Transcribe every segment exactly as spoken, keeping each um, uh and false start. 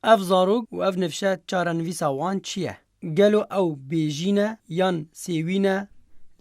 Ev zarok û ev nifşe çarenivîsa wan çi ye? Gelo ew bêjî ne yan sêwî ne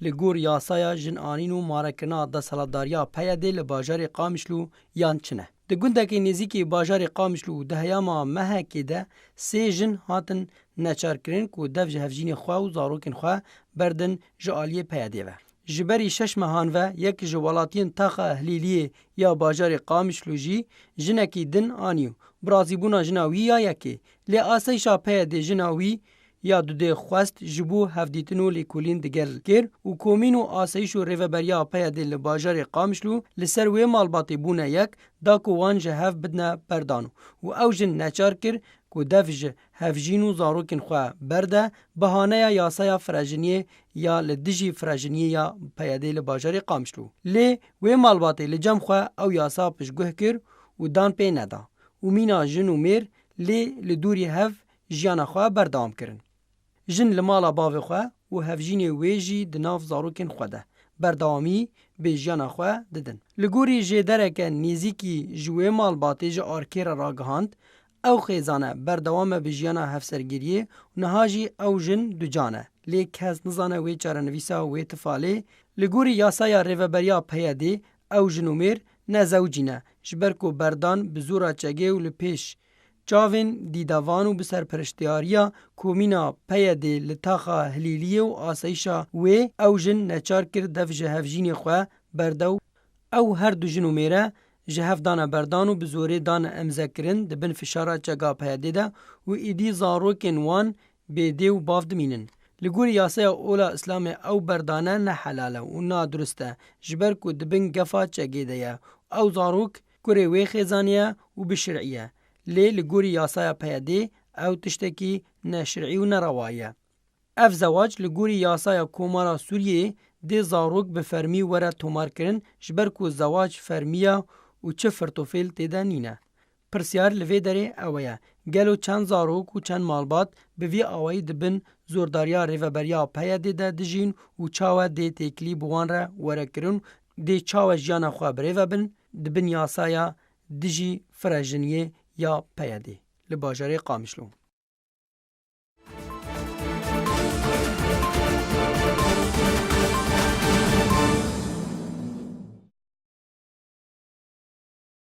li gor yasaya jin anîn û marekirina desthilatdariya P Y D'ê li bajarê Qamişlo yan çi ne? Di gundekê nêzîkî bajarê Qamişlo û di heyama mehekê de sê jin hatin neçarkirin ku dev ji hevjînê xwe û zarokên xwe berdin ji aliyê P Y D'ê ve. Ji berî şeş mehan ve yek ji welatiyên taxa Hilîliyê ya bajarê Qamişlo jî jinekî din anî û bi razîbûna jina wî ya yekê. Lê asayîşa P Y D'ê jina wî ya dudê xwest ji bo hevdîtin û lêkolîn digel kir û komîn û asayîş û rêveberiya P Y D'ê li bajarê Qamişlo li ser wê malbatê bûne yek da ku wan ji hev bidine berdan û ew jin neçar kir ku dev ji hevjîn û zarokên xwe berde, bahaneya yasaya firejiniyê ya li dijî firejiniyê ya P Y D'ê li bajarê Qamişlo. Lê wê malbatê li cem xwe ew yasa piştguh kir û dan pê neda û mîna jin û mêr lê li dûrî hev jiyana xwe berdewam kirin. Jin li mala bavê xwe û hevjînê wê jî di nav zarokên xwe de berdewamî bi jiyana xwe didin. Li gorî jêdereke nêzîkî ji wê malbatê ji arkê re ragihand, ew xêzane berdewam e bi jiyana hevsergiriyê û niha jî ew jin ducan e. Lê kes nizane wê çarenivîsa wê tifalê. Li gorî yasaya rêveberiya P Y D'ê ew jin û mêr ne zewcî ne, ji ber ku berdan bi zora çegê û li pêş çavên dîdevan û bi serpereştiyariya komîna P Y D'ê li taxa Hilîliyê û asayîşa wê ew jin neçar kir dev ji hevjînê xwe berde û ew her du jin û mêre ji hev dane berdan û bi zorê dane emzekirin di bin fişara çega P Y D'ê de û êdî zarokên wan bê dê û bav dimînin. Li gorî yasaya ola Îslamê ew berdane ne helal e û nadurist e, ji ber ku di bin gefa çegê de ye. Ew zarok kurê wê xêzanê ye û bi şirî ye. Lê li gorî yasaya P Y D'ê ew tiştekî neşirî û nerewa ye. Ev zewac li gorî yasaya Komara Sûriyeyê dê zarok bi fermî were tomarkirin, ji ber ku zewac fermî ye û çi firtofêl tê de nîne. Pirsyar li vê derê ew e, gelo çend zarok û çend malbat bi vî awayî di bin zordariya rêveberiya P Y D'ê de dijîn û çawe dê têkilî bi wan re were kirin, dê çawe jiyana xwe birêve bin di bin yasaya dijî firejiniyê ya P Y D'ê li bajarê Qamişlo?